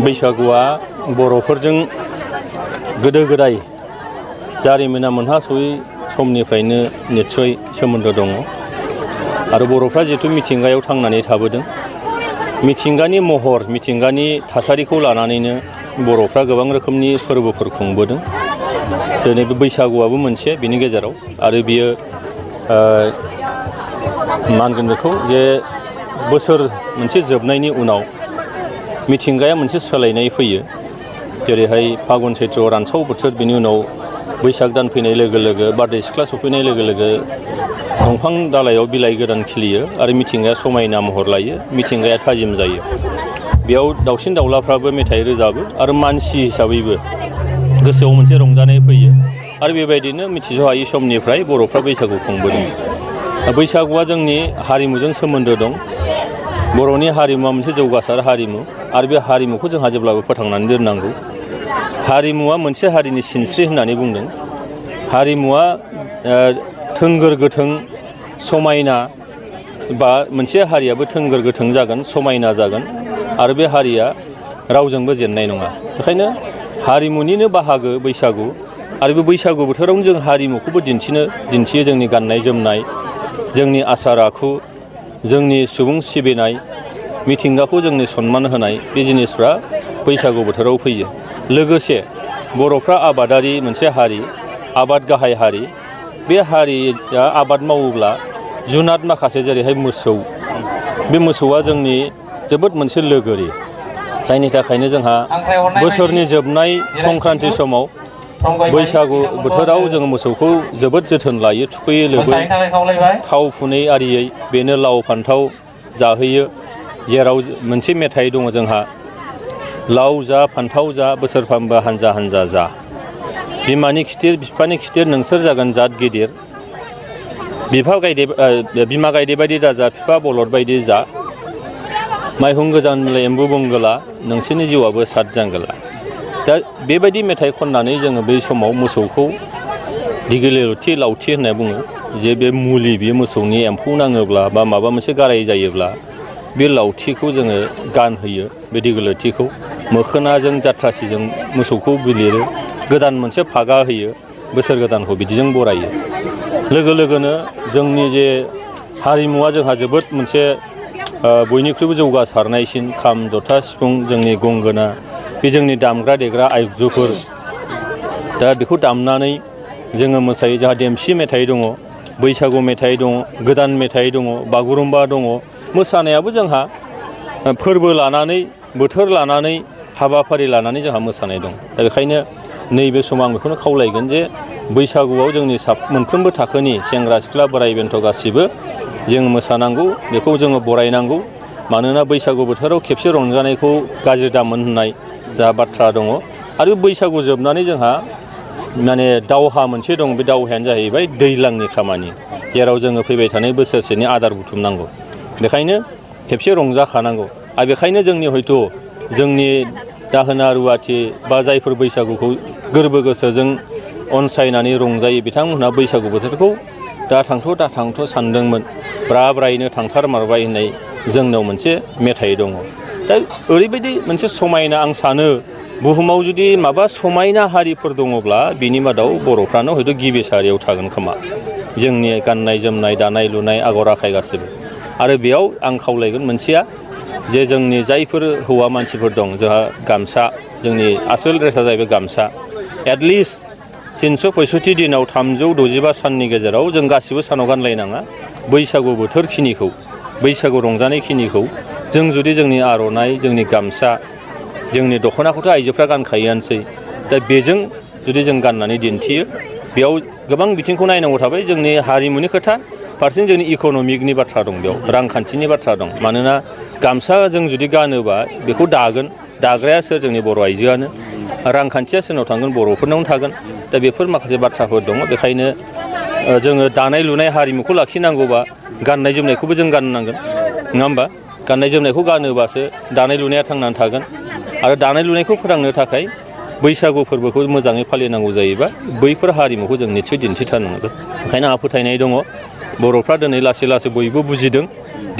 बैसागुआ बर'फोरजों गोदो गोदाय जारिमिना मोनहासयै समनिफ्रायनो निस्सय सोमोन्दो दङ आरो बर'फ्रा जिहेतु मिथिंगायाव थांनानै थाबोदों मिथिंगानि महर मिथिंगानि थासारिखौ लानानैनो बर'फ्रा गोबां रोखोमनि फोरबोफोर खुंबोदों दिनै बे बैसागुआबो मोनसे बिनि गेजेराव आरो बियो मा होनगोन बेखौ जे बोसोर मोनसे जोबनायनि उनाव मिथिंगाया मोनसे सोलायनाय फैयो जेरैहाय फागुन सैत्र रानसाव बोथोर बिनि उनाव बैसाग दान फैनाय लोगो लोगो बारदै सिख्ला सफैनाय लोगो लोगो दंफां दालायाव बिलाइ गोदान खिलियो आरो मिथिंगाया समायना महर लायो मिथिंगाया थाजिम जायो बेयाव दाउसिन दाउलाफ्राबो मेथाइ रोजाबो आरो मानसि हिसाबैबो गोसोआव मोनसे रंजानाय फैयो आरो बेबायदिनो मिथिस'हायै समनिफ्राय बर'फ्रा बैसागु खुंबोदों बैसागुआ जोंनि हारिमुजों सोमोन्दो दं बर'नि हारिमुवा मोनसे जौगासार हारिमु आरो बे हारिमुखौ जोंहा जेब्लाबो फोथांनानै दोननांगौ हारिमुवा मोनसे हारिनि सिनस्रि होननानै बुंदों हारिमुवा थोंगोर गोथों समायना बा मोनसे हारियाबो थोंगोर गोथों जागोन समायना जागोन आरो बे हारिया रावजोंबो जेननाय नङा बेखायनो हारिमुनिनो बाहागो बैसागु आरो बे बैसागु बोथोरावनो जों हारिमुखौबो दिन्थियो जोंनि गाननाय जोमनाय जोंनि आसार आखु जोंनि सुबुं सिबिनाय मिथिंगाखौ जोंनि सनमान होनाय बे जिनिसफ्रा बैसागु बोथोराव फैयो लोगोसे बर'फ्रा आबादारि मोनसे हारि आबाद गाहाय हारि बे हारिया आबाद मावोब्ला जुनाद माखासे जेरैहाय मोसौ बे मोसौआ जोंनि जोबोद मोनसे लोगोरि जायनि थाखायनो जोंहा बोसोरनि जोबनाय संक्रान्ति समाव बैसागु बोथोराव जोङो मोसौखौ जोबोद जोथोन लायो थुखैयो लोबै थाव फुनै आरियै बेनो लाव फान्थाव जाहोयो जेराव मोनसे मेथाइ दङ जोंहा लाव जा फान्थाव जा बोसोरफ्रामबो हानजा हानजा जा बिमानि खिथेर बिफानि खिथेर नोंसोर जागोन जाद गिदिर बिमा गायदे बायदि दाजा बिफा बलद बायदि जा माइहुं गोजान एम्बु बंगोला नोंसोरनि जिउआबो सात जांगोला दा बेबायदि मेथाइ खननानै जोङो बै समाव मोसौखौ दिगिलिथि लावथि होनना बुङो जे बे मुलि बेयो मोसौनि एम्फौ नाङोब्ला बा माबा मोनसे गाराय जायोब्ला बे लावथिखौ जोङो गानहोयो बे दिगिलिथिखौ मोखोनाजों जाथ्रासिजों मोसौखौ बिलिरो गोदान मोनसे फागा होयो बोसोर गोदानखौ बिदिजों बरायो लोगो लोगोनो जोंनि जे हारिमुवा जोंहा जोबोद मोनसे बयनिख्रुइबो जौगासारनायसिन खाम जथा सिफुं जोंनि गंगोना बे जोंनि दामग्रा देग्रा आगजुफोर दा बेखौ दामनानै जोङो मोसायो जोंहा देमसि मेथाइ दङ बैसागु मेथाइ दङ गोदान मेथाइ दङ बागुरुम्बा दङ मोसानायाबो जोंहा फोरबो लानानै बोथोर लानानै हाबाफारि लानानै जोंहा मोसानाय दं दा बेखायनो नैबे समाव आं बेखौनो खावलायगोन जे बैसागुआव जोंनि मोनफ्रोमबो थाखोनि सेंग्रा सिख्ला बोराइ बेन्थ' गासिबो जों मोसानांगौ बेखौ जोङो बरायनांगौ मानोना बैसागु बोथोराव खेबसे रंजानायखौ गाज्रि दामोन होननाय जा बाथ्रा दङ आरो बैसागु जोबनानै जोंहा माने दावहा मोनसे दं बे दावहायानो जाहैबाय दैज्लांनि खामानि जेराव जोङो फैबाय थानाय बोसोरसेनि आदार बुथुमनांगौ बेखायनो खेबसे रंजाखानांगौ आरो बेखायनो जोंनि हयथ' जोंनि दाहोना रुवाथि बा जायफोर बैसागुखौ गोरबो गोसोजों अनसायनानै रंजायो बिथांमोनहा बैसागु बोथोरखौ दा थांथ' सानदोंमोन ब्रा ब्रायैनो थांथारमारबाय होननाय जोंनाव मोनसे मेथाइ दङ दा ओरैबायदि मोनसे समायना आं सानो बुहुमाव जुदि माबा समायना हारिफोर दङब्ला बिनि मादाव बर'फ्रानो हयथ' गिबि सारियाव थागोन खोमा जोंनि गाननाय जोमनाय दानाय लुनाय आगर आखाइ गासैबो आरो बेयाव आं खावलायगोन मोनसेया जे जोंनि जायफोर हौवा मानसिफोर दं जोंहा गामसा जोंनि आसोल ड्रेसा जाहैबाय गामसा एटलिस्ट 365 दिनाव 365 साननि गेजेराव जों गासिबो सानाव गानलायनाङा बैसागु बोथोरखिनिखौ बैसागु रंजानायखिनिखौ जों जुदि जोंनि आर'नाइ जोंनि गामसा जोंनि दख'नाखौथ' आइजोफ्रा गानखायोआनोसै दा बेजों जुदि जों गाननानै दिन्थियो बेयाव गोबां बिथिंखौ नायनांगौ थाबाय जोंनि हारिमुनि खोथा फारसेथिं जोंनि इक'नमिकनि बाथ्रा दं बेयाव रांखान्थिनि बाथ्रा दं मानोना गामसा जों जुदि गानोबा बेखौ दागोन दाग्राया सोर जोंनि बर' आइजोआनो रांखान्थिया सोरनाव थांगोन बर'फोरनावनो थागोन दा बेफोर माखासे बाथ्राफोर दङ बेखायनो जोङो दानाय लुनाय हारिमुखौ लाखिनांगौबा गाननाय जोमनायखौबो जों गाननांगोन नङा होमबा गाननाय जोमनायखौ गानोबासो दानाय लुनाया थांनानै थागोन आरो दानाय लुनायखौ फोथांनो थाखाय बैसागु फोरबोखौ मोजाङै फालिनांगौ जायोबा बैफोर हारिमुखौ जों निस्सय दिन्थिथारनांगोन ओंखायनो आंहा फोथायनाय दङ बर'फ्रा दिनै लासै लासै बयबो बुजिदों।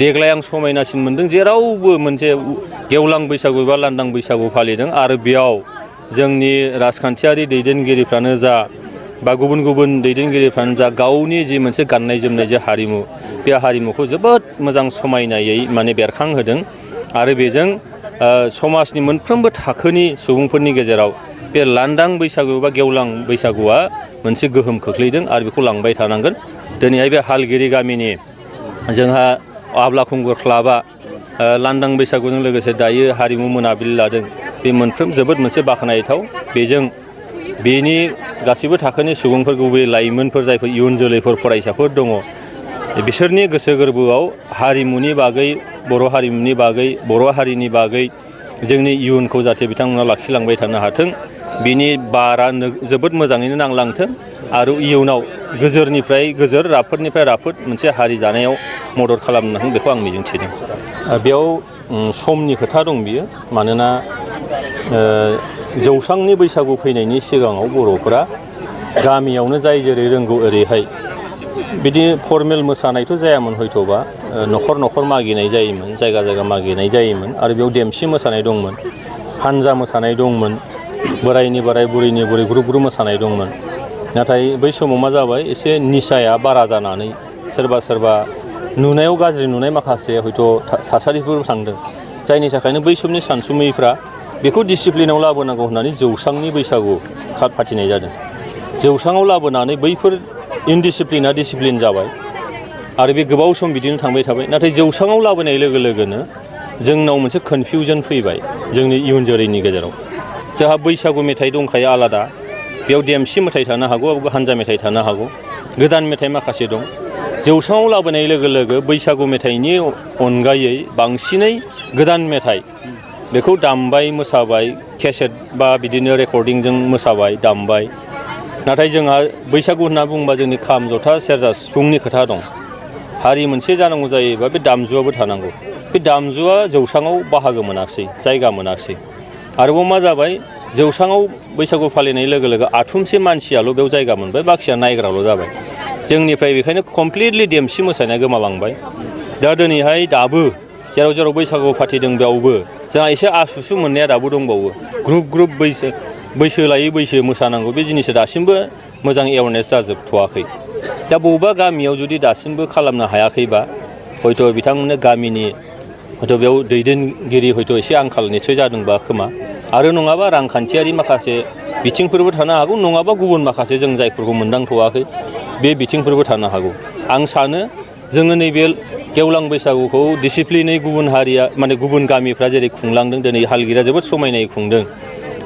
देग्लाय आं समायनासिन मोन्दों जेरावबो मोनसे गेवलां बैसागु एबा लांदां बैसागु फालिदों आरो बेयाव जोंनि राजखान्थियारि दैदेनगिरिफ्रानो जा बा गुबुन गुबुन दैदेनगिरिफ्रानो जा गावनि जि मोनसे गाननाय जोमनाय जे हारिमु बे हारिमुखौ जोबोद मोजां समायनायै माने बेरखांहोदों आरो बेजों समाजनि मोनफ्रोमबो थाखोनि सुबुंफोरनि गेजेराव बे लांदां बैसागु बा गेवलां बैसागुआ मोनसे गोहोम खोख्लैदों आरो बेखौ लांबाय थानांगोन। दिनैहाय बे हालगिरि गामिनि जोंहा आब्ला खुंगुर क्लाबा लांदां बैसागुजों लोगोसे दायो हारिमु मोनाबिलि लादों। बे मोनफ्रोम जोबोद मोनसे बाख्नायथाव। बेजों बेनि गासैबो थाखोनि सुबुंफोर गुबै लाइमोनफोर जायफोर इयुन जोलैफोर फरायसाफोर दङ बिसोरनि गोसो गोरबोआव हारिमुनि बागै बर' हारिमुनि बागै बर' हारिनि बागै जोंनि इयुनखौ जाहाथे बिथांमोना लाखिलांबाय थानो हाथों बिनि बारा जोबोद मोजाङैनो नांलांथों आरो इयुनाव गोजोरनिफ्राय गोजोर राफोदनिफ्राय राफोद मोनसे हारि दानायाव मदद खालामनो हाथों बेखौ आं मिजिंथिदों। बेयाव समनि खोथा दं बियो मानोना जौस्रांनि बैसागु फैनायनि सिगाङाव बर'फोरा गामियावनो जाय जेरै रोंगौ ओरैहाय बिदि फर्मेल मोसानायथ' जायामोन हयथ'बा न'खर न'खर मागिनाय जायोमोन जायगा जायगा मागिनाय जायोमोन आरो बेयाव देमसि मोसानाय दंमोन हानजा मोसानाय दंमोन बोरायनि बोराय बुरैनि बुरै ग्रुप ग्रुप मोसानाय दंमोन। नाथाय बै समाव मा जाबाय एसे निसाया बारा जानानै सोरबा सोरबा नुनायाव गाज्रि नुनाय माखासे हयथ' थासारिफोर थांदों जायनि थाखायनो बै समनि सानसुमैफ्रा बेखौ डिसिप्लिनाव लाबोनांगौ होननानै जौस्रांनि बैसागु फाथिनाय जादों। जौस्राङाव लाबोनानै बैफोर इनडिसिप्लिना डिसिप्लिन जाबाय आरो बे गोबाव सम बिदिनो थांबाय थाबाय। नाथाय जौस्राङाव लाबोनाय लोगो लोगोनो जोंनाव मोनसे कनफिउजन फैबाय जोंनि इयुन जोलैनि गेजेराव। जोंहा बैसागु मेथाइ दंखायो आलादा बेयाव देमसि मेथाइ थानो हागौ हानजा मेथाइ थानो हागौ गोदान मेथाइ माखासे दं। जौस्राङाव लाबोनाय लोगो लोगो बैसागु मेथाइनि अनगायै बांसिनै गोदान मेथाइ बेखौ दामबाय मोसाबाय केसेट बा बिदिनो रेकर्डिंजों मोसाबाय दामबाय। नाथाय जोंहा बैसागु होनना बुङोबा जोंनि खाम जथा सेरजा सिफुंनि खोथा दं। हारि मोनसे जानांगौ जायोबा बे दामजुआबो थानांगौ। बे दामजुआ जौस्राङाव बाहागो मोनाखिसै जायगा मोनाखिसै। आरोबाव मा जाबाय जौस्राङाव बैसागु फालिनाय लोगो लोगो आथुमसे मानसियाल' बेयाव जायगा मोनबाय बाखिया नायग्राल' जाबाय। जोंनिफ्राय बेखायनो कमप्लिटलि देमसि मोसानाया गोमालांबाय। दा दिनैहाय दाबो जेराव जेराव बैसागु फाथिदों बेयावबो जोंहा एसे आसुसु मोननाया दाबो दंबावो। ग्रुप ग्रुप बैसो लायै बैसो मोसानांगौ बे जिनिसा दासिमबो मोजां एवारनेस जाजोबथ'वाखै। दा बबेबा गामियाव जुदि दासिमबो खालामनो हायाखैबा हयथ' बिथांमोननो गामिनि हयथ' बेयाव दैदेनगिरि हयथ' एसे आंखाल निस्सय जादोंबा खोमा आरो नङाबा रांखान्थियारि माखासे बिथिंफोरबो थानो हागौ नङाबा गुबुन माखासे जों जायफोरखौ मोनदांथ'वाखै बे बिथिंफोरबो थानो हागौ। आं सानो जोङो नैबे गेवलां बैसागुखौ डिसिप्लिनै गुबुन हारिया माने गुबुन गामिफ्रा जेरै खुंलांदों दिनै हालगिरिया जोबोद समायनायै खुंदों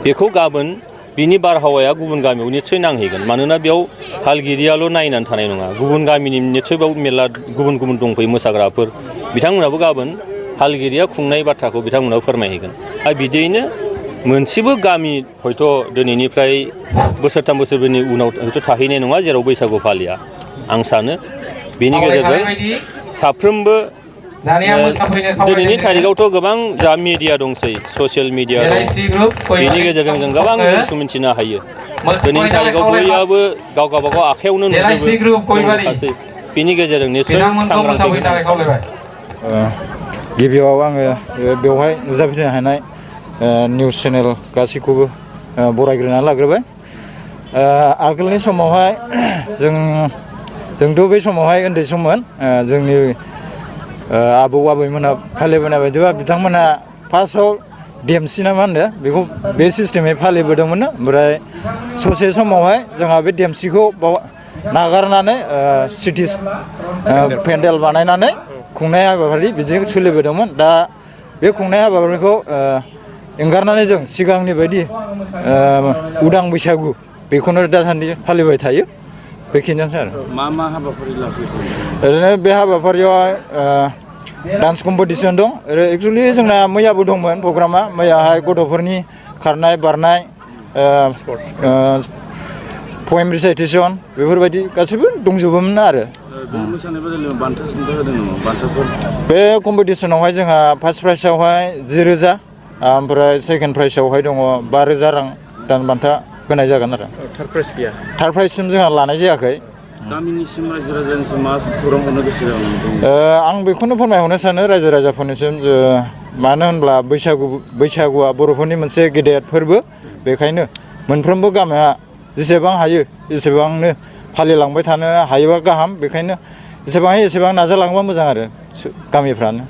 बेखौ गाबोन बिनि बारहावाया गुबुन गामियाव निस्सय नांहैगोन। मानोना बेयाव हालगिरियाल' नायनानै थानाय नङा गुबुन गामिनि निस्सय बेयाव मेरला गुबुन गुबुन दंफैयो मोसाग्राफोर बिथांमोनाबो गाबोन हालगिरिया खुंनाय बाथ्राखौ बिथांमोनाबो फोरमायहैगोन। आरो बिदियैनो मोनसेबो गामि हयथ' दिनैनिफ्राय बोसोरथाम बोसोरब्रैनि उनाव हयथ' थाहैनाय नङा जेराव बैसागु फालिया। आं सानो बेनि गेजेरजों साफ्रोमबो दिनैनि थारिखआवथ' गोबां जा मिडिया दंसै ससियेल मिडिया दं बेनि गेजेरजों जों गोबां जिनिसखौ मिन्थिनो हायो। दिनैनि थारिखआव बयहाबो गाव गावबागाव आखायावनो नुजोबो बेनि गेजेरजों निस्सय सांग्रांथि गिबियाव आङो बेवहाय नुजाफैनो हानाय निउस चेनेल गासैखौबो बरायग्रोना लाग्रोबाय। आगोलनि समावहाय जोंथ' बै समावहाय उन्दै सममोन जोंनि आबौ आबैमोनहा फालिबोनाय बायदिबा बिथांमोनहा फार्स्टआव देमसि ना मा होनदों बेखौ बे सिस्टेमै फालिबोदोंमोन। ओमफ्राय ससे समावहाय जोंहा बे देमसिखौ बाव नागारनानै सिटि पेन्डेल बानायनानै खुंनाय हाबाफारि बिदि सोलिबोदोंमोन। दा बे खुंनाय हाबाफारिखौ एंगारनानै जों सिगांनि बायदि उदां बैसागु बेखौनो दासान्दि फालिबाय थायो। बेखिनियानोसै आरो मा मा हाबाफारि लाफैयो ओरैनो बे हाबाफारियाव डान्स कम्पिटिसन दं। एक्सुवेलि जोंना मैयाबो दंमोन प्रग्रामा। मैयाहाय गथ'फोरनि खारनाय बारनाय पएम रिसाइटेसन बेफोरबायदि गासैबो दंजोबोमोन आरो बे मोसानाय बादायलायनायाव बान्था सान्था होदों नामा बान्थाफोर? बे कम्पिटिसनावहाय जोंहा फार्स्ट प्राइजआवहाय 10,000 ओमफ्राय सेकेन्ड प्राइजआवहाय दङ 5,000 रां दान बान्था होनाय जागोन आरो। थार्ड प्राइज गैया? थार्ड प्राइजसिम जोंहा लानाय जायाखै। गामिनिसिम रायजो राजानिसिम मा खौरां हरनो गोसो जागोन? आं बेखौनो फोरमायहरनो सानो रायजो राजाफोरनिसिम जे मानो होनब्ला बैसागुआ बर'फोरनि मोनसे गेदेर फोरबो बेखायनो मोनफ्रोमबो गामिया जेसेबां हायो एसेबांनो फालिलांबाय थानो हायोबा गाहाम बेखायनो एसेबां नाजालांबा मोजां आरो गामिफ्रानो